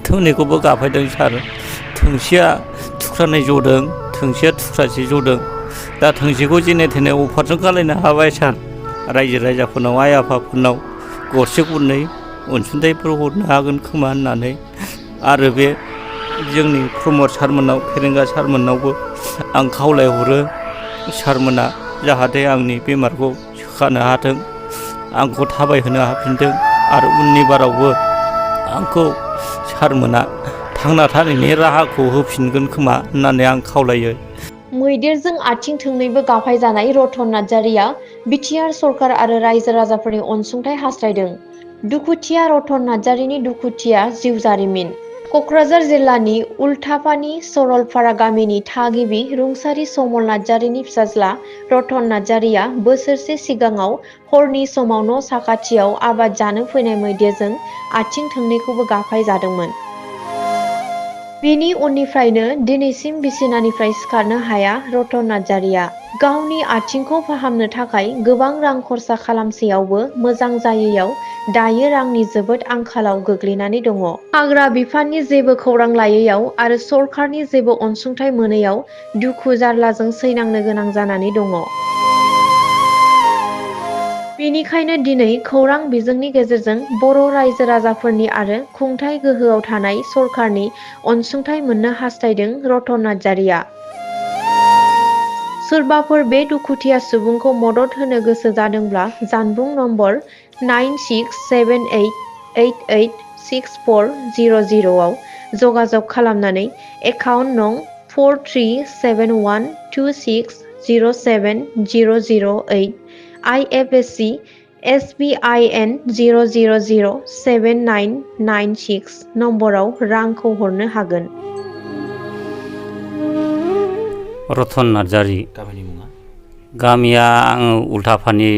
थोंनैखौबो गाफायदों सार। थोंसेया थुख्रानै जदों, थोंसेया थुख्रासे जदों। दा थोंसेखौ जेने थेने अपारेसन खालायनो हाबाय सार। रायजो राजाफोरनाव आइ आफाफोरनाव गरसे गरनै अनसुंथाइफोर हरनो हागोन खोमा होननानै आरो बे जोंनि प्रमद सारमोननाव फेरेंगा सारमोननावबो आं खावलायहरो सारमोना जाहाथे आंनि बेमारखौ सोखानो हाथों, आंखौ थाबायहोनो हाफिनथों आरो उननि बारावबो आंखौ सारमोना थांना थानायनि राहाखौ होफिनगोन खोमा होननानै आं खावलायो। मैदेरजों आथिं थोंनैबो गाफायजानाय रतन नार्जारिया बिटिआर सरखार आरो रायजो राजाफोरनि अनसुंथाइ हास्थायदों। दुखुथिया रतन नार्जारिनि दुखुथिया जिउ जारिमिन। कक्राझार जिल्लानि उल्थापानि सरलपारा गामिनि थागिबि रुंसारि समल नार्जारिनि फिसाज्ला रतन नार्जारिया बोसोरसे सिगाङाव हरनि समाव न' साखाथियाव आबाद जानो फैनाय मैदेरजों आथिं थोंनैखौबो गाफाय जादोंमोन। बेनि उननिफ्रायनो दिनैसिम बिसिनानिफ्राय सिखारनो हाया रतन नार्जारिया। गावनि आथिंखौ फाहामनो थाखाय गोबां रां खरसा खालामसेयावबो मोजां जायैयाव दायो रांनि जोबोद आंखालाव गोग्लैनानै दङ। हाग्रा बिफाननि जेबो खौरां लायैयाव आरो सरखारनि जेबो अनसुंथाइ मोनैयाव दुखु जारलाजों सैनांनो गोनां जानानै दङ। बेनिखायनो दिनै खौरां बिजोंनि गेजेरजों बर' रायजो राजाफोरनि आरो खुंथाइ गोहोआव थानाय सरखारनि अनसुंथाइ मोननो हास्थायदों रतन नार्जारिया। सोरबाफोर बे दुखुथिया सुबुंखौ मदद होनो गोसो जादोंब्ला जानबुं नम्बर 9678886400 आव जगाजग खालामनानै एकाउन्ट नं 437126070008 IFSC SBIN 0007996 नम्बराव रांखौ हरनो हागोन। रतन नार्जारि गामिया आङो उल्थापानि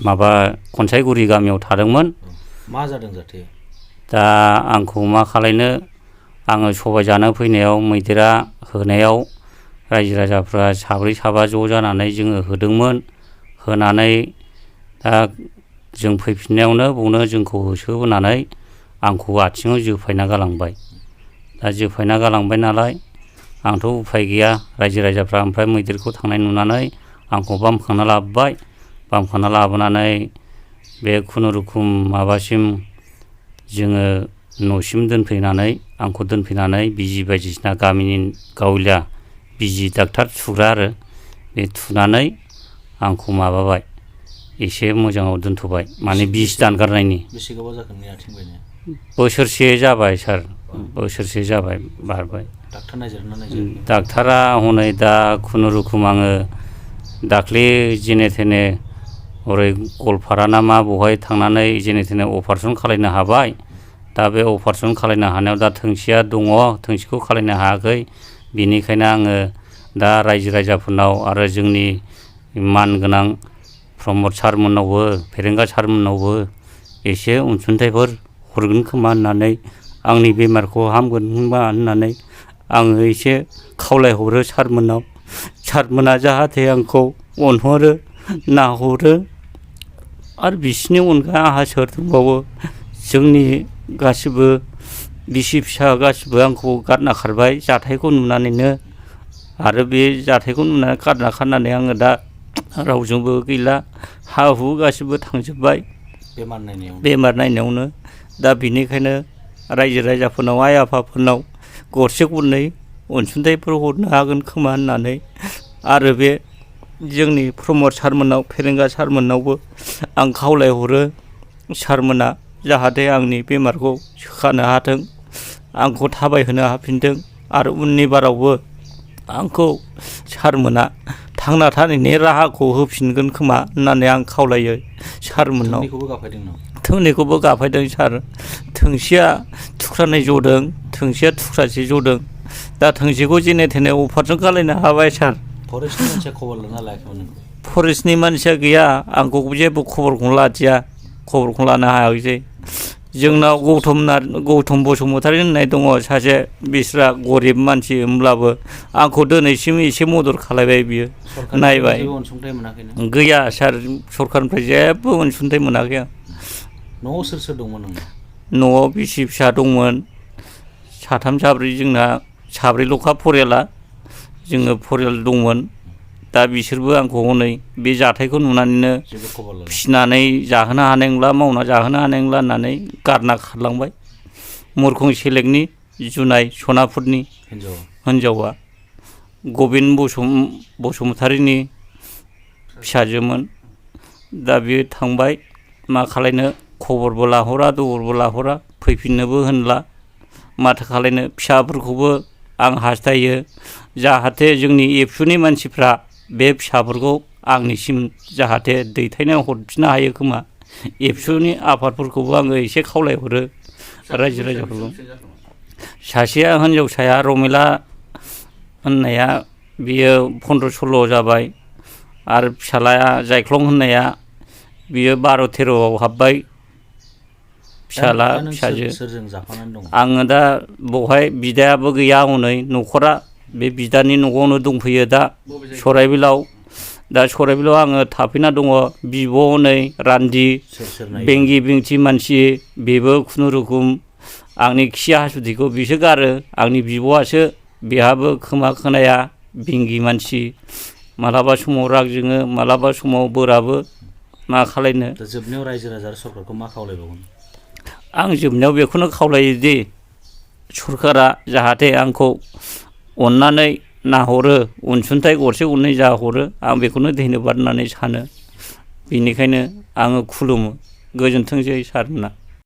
माबा खनसायगुरि गामियाव थादोंमोन। मा जादों जाथे? दा आंखौ मा खालायनो, आङो सबाय जानो फैनायाव मैदेरा होनायाव रायजो राजाफ्रा साब्रै साबा ज' जानानै जोङो होदोंमोन। होनानै दा जों फैफिननायावनो बावनो जोंखौ होसोबोनानै आंखौ आथिङाव जोफायना गालांबाय। दा जोफायना गालांबाय नालाय आंथ' उफाय गैया। रायजो राजाफ्रा ओमफ्राय मैदेरखौ थांनाय नुनानै आंखौ बामखांना लाबोबाय। बामखांना लाबोनानै बे खुनुरुखुम माबासिम जोङो न'सिम दोनफैनानै आंखौ दोनफैनानै बिजि बायदिसिना गामिनि गावलिया बिजि डाक्टार थुग्रा आरो बे थुनानै आंखौ माबाबाय, एसे मोजाङाव दोनथ'बाय, माने बिस दानगारनायनि। बेसे गोबाव जाखो नोंनि आथिं बायनाया? बोसोरसे जाबाय सार, बोसोरसे जाबाय बारबाय। डाक्टार नायजादोंना नायजायाखै? डाक्टारा हनै दा खुनुरुखुम आङो दाख्लि जेने थेने ओरै गलपारा ना मा बहाय थांनानै जेने थेने अपारेसन खालायनो हाबाय। दा बे अपारेसन खालायनो हानायाव दा थोंसेया दङ, थोंसेखौ खालायनो हायाखै। बेनिखायनो आङो दा रायजो राजाफोरनाव आरो जोंनि मानगोनां प्रमद सारमोननावबो फेरेंगा सारमोननावबो एसे अनसुंथाइफोर हरगोन खोमा होननानै, आंनि बेमारखौ हामगोन खोमा होननानै आङो एसे खावलायहरो सारमोननाव। सारमोना जाहाथे आंखौ अनहरो, नाहरो आरो बिसिनि अनगा आंहा सोर दंबावो। जोंनि गासिबो बिसि फिसा गासिबो आंखौ गारना खारबाय जाथायखौ नुनानैनो। आरो बे जाथायखौ नुनानै गारना खारनानै आङो दा रावजोंबो गैला, हा हु गासिबो थांजोब्बाय बेमार नायनायावनो। दा बिनिखायनो रायजो राजाफोरनाव आइ आफाफोरनाव गरसे गरनै अनसुंथाइफोर हरनो हागोन खोमा होननानै आरो बे जोंनि प्रमद सारमोननाव फेरेंगा सारमोननावबो आं खावलायहरो सारमोना जाहाथे आंनि बेमारखौ सोखानो हाथों, आंखौ थाबायहोनो हाफिनथों आरो उननि बारावबो आंखौ सारमोना थांना थानायनि राहाखौ होफिनगोन खोमा होननानै आं खावलायो सारमोननाव। थोंनैखौबो गाफायदों सार। थोंसेया थुख्रानै जदों, थोंसेया थुख्रासे जदों। दा थोंसेखौ जेने थेने अपारेसन खालायनो हाबाय सार। फरेस्टनि मानसिया खबर लाना लायाखैमोन नोंखौ? फरेस्टनि मानसिया गैया, आंखौ जेबो खबरखौनो लादिया, खबरखौनो लानो हायाखिसै। जोंनाव गौतम बसुमतारी होननाय दङ सासे, बिस्रा गरिब मानसि होमब्लाबो आंखौ दिनैसिम एसे मदद खालायबाय बियो, नायबाय। गैया सार, सरखारनिफ्राय जेबो अनसुंथाइ मोनाखै आं। न'आव सोर सोर दंमोन नोंनाव? न'आव बिसि फिसा दंमोन, साथाम साब्रै जोंना साब्रैल'खा फरियाला जोङो फरियाल दंमोन। दा बिसोरबो आंखौ हनै बे जाथायखौ नुनानैनो जेबो खबर लाला फिसिनानै जाहोनो हानाय नंला, मावना जाहोनो हानाय नंला होननानै गारना खारलांबाय। मुरखं सेलेकनि जुनाय सनापुरनि हिन्जावा गबिन बसुमतारिनि फिसाजोमोन। दा बियो थांबाय, मा खालायनो खबरबो लाहरा दबरबो लाहरा, फैफिननोबो होनला, माथो खालायनो। फिसाफोरखौबो आं हास्थायो जाहाथे जोंनि एबसुनि मानसिफ्रा बे फिसाफोरखौ आंनिसिम जाहाथे दैथायना हरफिननो हायो खोमा। एबसुनि आफादफोरखौबो आङो एसे खावलायहरो रायजो राजाफोरखौ। सासेया हिन्जावसाया रमिला होननाया बियो 15-16 जाबाय, आरो फिसालाया जायख्लं होननाया बियो 12-13 हाबबाय। फिसाला फिसाजो सोरजों जाफानानै दं? आङो दा बेवहाय बिदायाबो गैया, हनै न'खरा बे बिदानि न'आवनो दंफैयो दा सराइबिलाव। दा सराइबिलाव आङो थाफैना दङ। बिब' हनै रान्दि बेंगि बेंथि मानसि, बेबो खुनुरुखुम आंनि खि हासुदैखौ बिसो गारो। आंनि बिब'आसो, बेहाबो खोमा खोनाया, बेंगि मानसि। मालाबा समाव राग जोङो, मालाबा समाव बोराबो, मा खालायनो। दा जोबनायाव रायजो राजा आरो सरकारखौ मा खावलायबावगोन? आं जोबनायाव बेखौनो खावलायोदि सरकारा जाहाथे आंखौ अननानै नाहरो, अनसुंथाइ गरसे गरनै जा हरो, आं बेखौनो धन्यबाद होननानै सानो। बेनिखायनो आङो खुलुमो। गोजोनथोंसै सारमोनहा।